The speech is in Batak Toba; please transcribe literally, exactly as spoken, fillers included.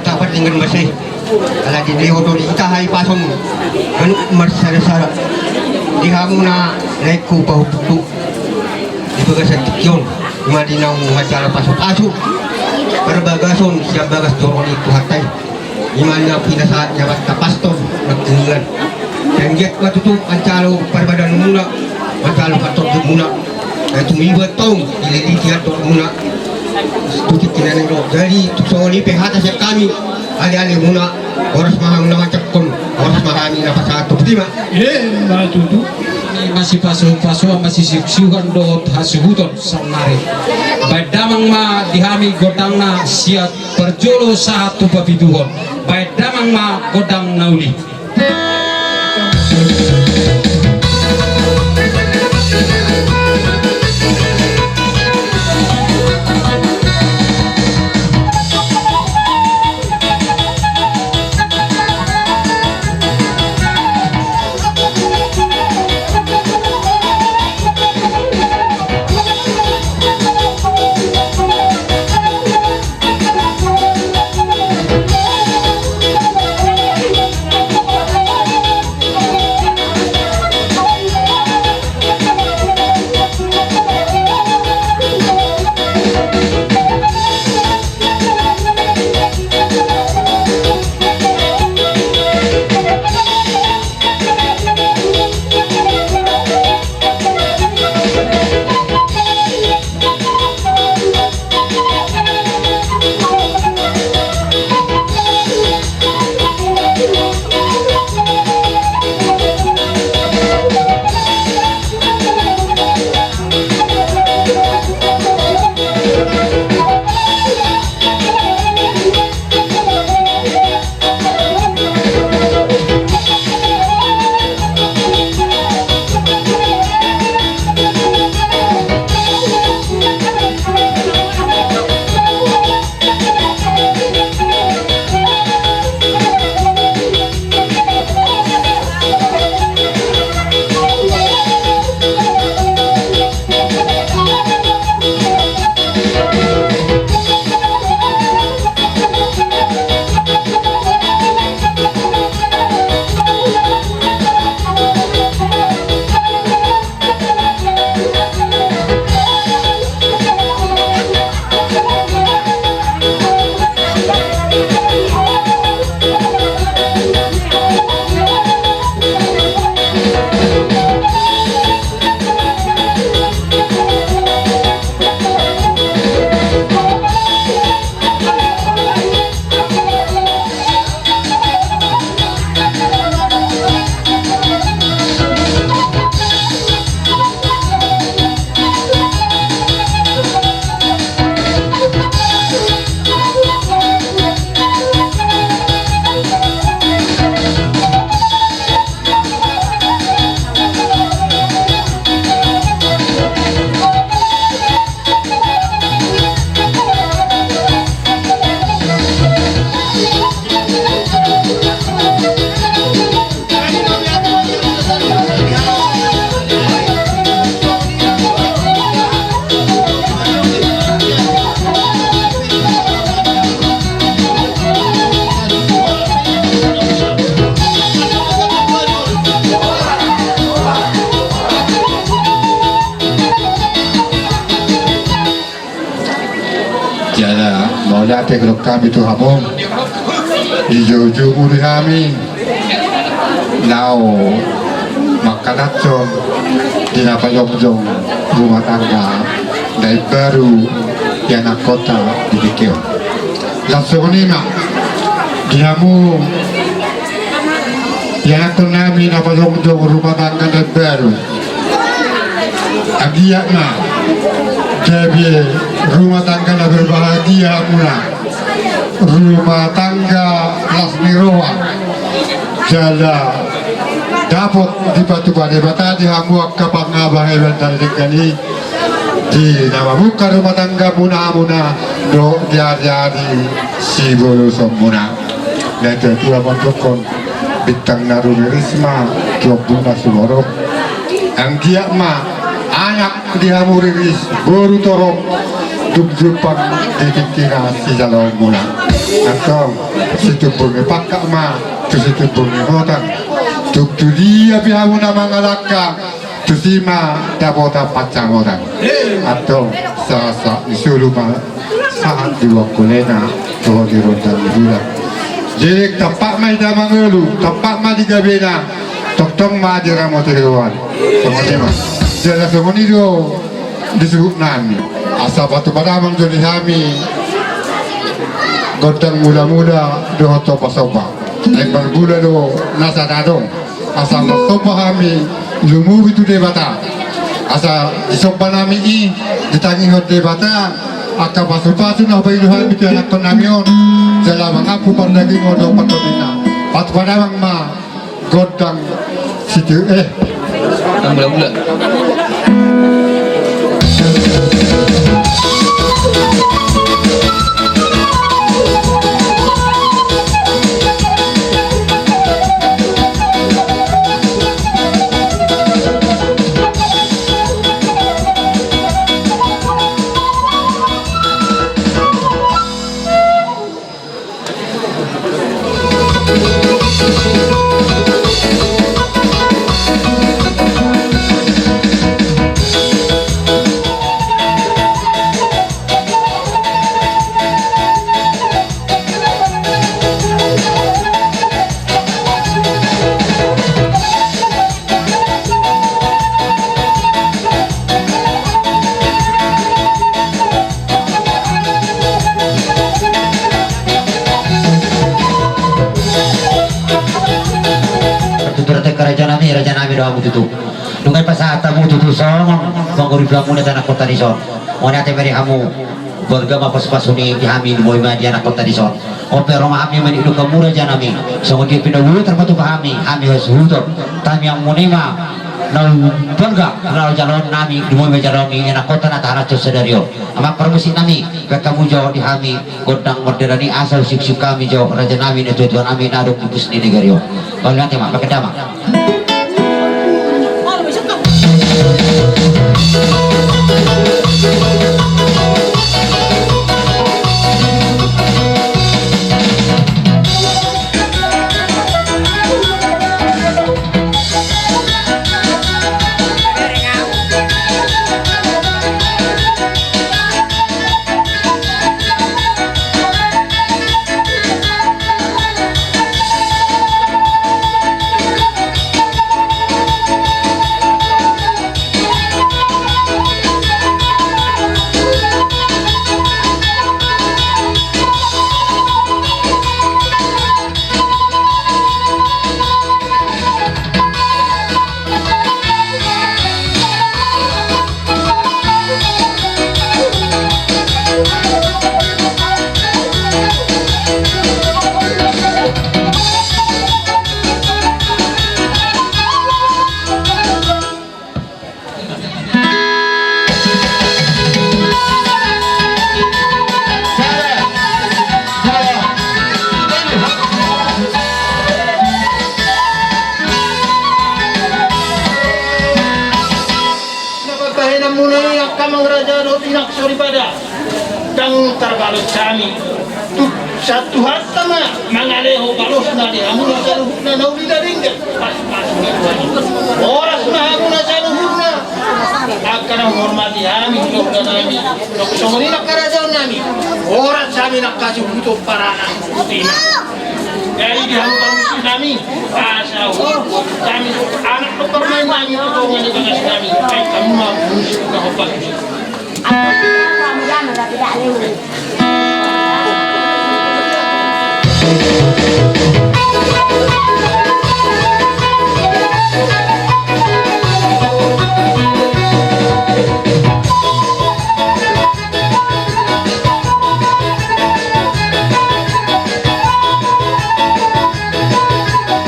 Tapat dengan masai. Ala di lehon do di ita hahipason manuk marsara-sara. Di hamu na laengku pahututu di bagasan tingki on, ima di naung manjalo pasu-pasu parbagason sian bagas joro ni Tuhanta i. Ima na pinasahatna banta pastor nangkiningan. Anggiat ma tutu manjalo parbadanmuna, manjalo partondion muna. Ai tung iba tong dililiti andor muna. Tutu kinanai do. Jadi tung songon i pe hata sian hami, ale-ale muna, horas ma hamu na manjangkon, horas ma hami na pasahathon. Botima. Ima tutu. Masipasu-pasuan, masisiuk-siukan dohot hasuhuton saonari. Baen damang ma di hami gondangna sian parjolo sahat tu papituhon. Baen damang ma gondang na uli. Jala mauliate hudok hami tu hamu, dijou-joumu di hami laho mangkatahon di na pajongjong rumah tangga na imbaru ianakhonta di tingki on. Laos songon i ma di hamu ianakhon nami na pajongjong rumah tangga na imbaru. Anggiat ma gabe rumah tangga na berbahagia hamuna, rumah tangga las ni roha, jala dapot dipatupa Debata di hamu angka pangabaheban na denggan i di na mamungka rumah tanggamuna hamuna dohot di ari-ari sibolusonmuna. Natuatua mandokkon, bintang na rumiris ma tu ombun na sumorop. Anggiat ma anak di hamu riris, boru torop, Jumjumpang di tingkina sijaloonmuna. Antong, situmbur ni pangkat ma tu situmbur ni hotang. Tung tu dia pe hamu na mangalangka, tusi ma dapotan pansamotan. Antong, sahat-sahat ni solu ma sahat di bangkulena, dohot di rondang ni bulan. Jadi tampak ma hita mangolu, tampak ma di gabena, tongtong ma diramoti Tuhan. Songon i ma. Jala songon i do disuhut nami. Asa patupa damang do di hami gondang mula-mula dohot somba-somba. Ai marmula do na sada adong. Asa marsomba hami lumobi tu Debata. Asa disomba nami i ditangihon Debata angka pasu-pasu na hupaingot hami tu ianakhon nami on. Jala mangampu pardagingon dohot partondionna. Patupa damang ma gondang situ eh. Gondang mula-mula. Tutu rate raja nami, raja nami do hamu tutu. Nunga pasahat hamu tutu songon panguripanmuna tu anakhonta dison. Mauliate ma di hamu. Borga ma pasu-pasu ni di hami, lumobi ma di anakhonta dison. On pe ro ma hami mangido hamu raja nami. Songon dia pe na boi tarpatupa hami, hami hasuhuton. Tangiangmuna ma na borga na jaloon nami, lumobi ma jaloon ni anakhonta na tahalanson sadari on. Amang parmusik nami, baen hamu jo di hami gondang mardalan i asa husihuk-sihuk hami jo raja nami, natua-tua nami na adong di pus ni negari on. Mauliate ma, bahen damang. Na parbahenanmuna i angka amang raja dohot inang soripada. Ndang tarbalos hami. Tu, sahat Tuhanta ma mangalehon balosna di hamuna saluhutna na uli na denggan. Pasu-pasu ni Tuhan i. Horas ma hamuna saluhutna. Angka na huhormati hami, keluarga nami. Nang songon i nang harajaon nami. Horas hami nang hasuhuton paranak. Jadi di hamu parmusik nami. Asa huhut hami anak dohot parumaen nami tu tonga ni bagas nami. Baen hamu ma musik na hombar musik.